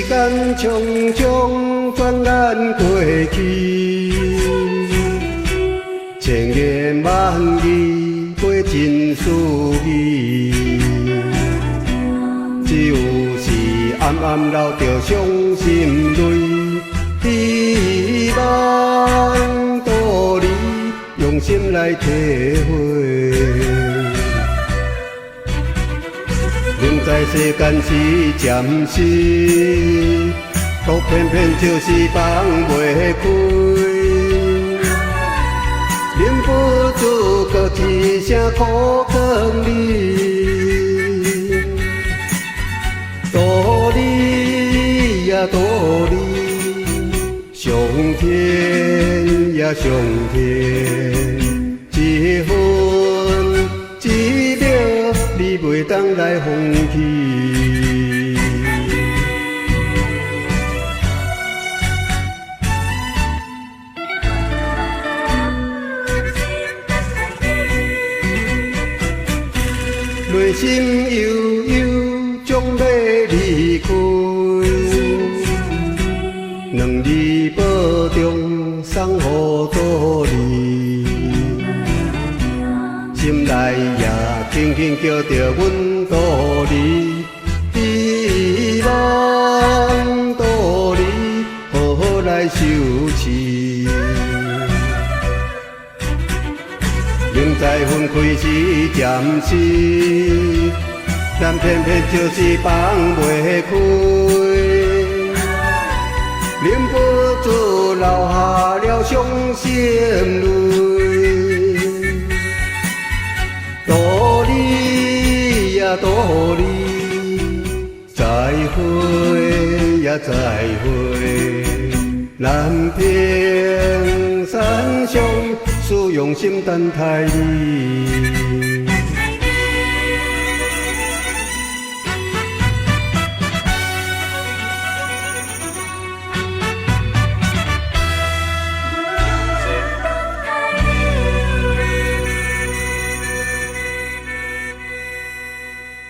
間匆匆轉眼過去，千言萬語袂盡思議，只有是暗暗流著傷心淚，希望道理用心來體會。明知世間是暫時，卻偏偏就是放袂開。忍不住閣一聲苦勸你，道理呀道理，上天呀上天，一分一秒你袂當來放棄。內心悠悠將欲離開，兩字保重送予道理，心內也輕輕叫著阮道理，希望道理好好來修持。明知分開是暫時，咱偏偏就是放袂開，忍不住流下了傷心淚。道理呀道理，再會呀再會，南屏山上。使用心等待你。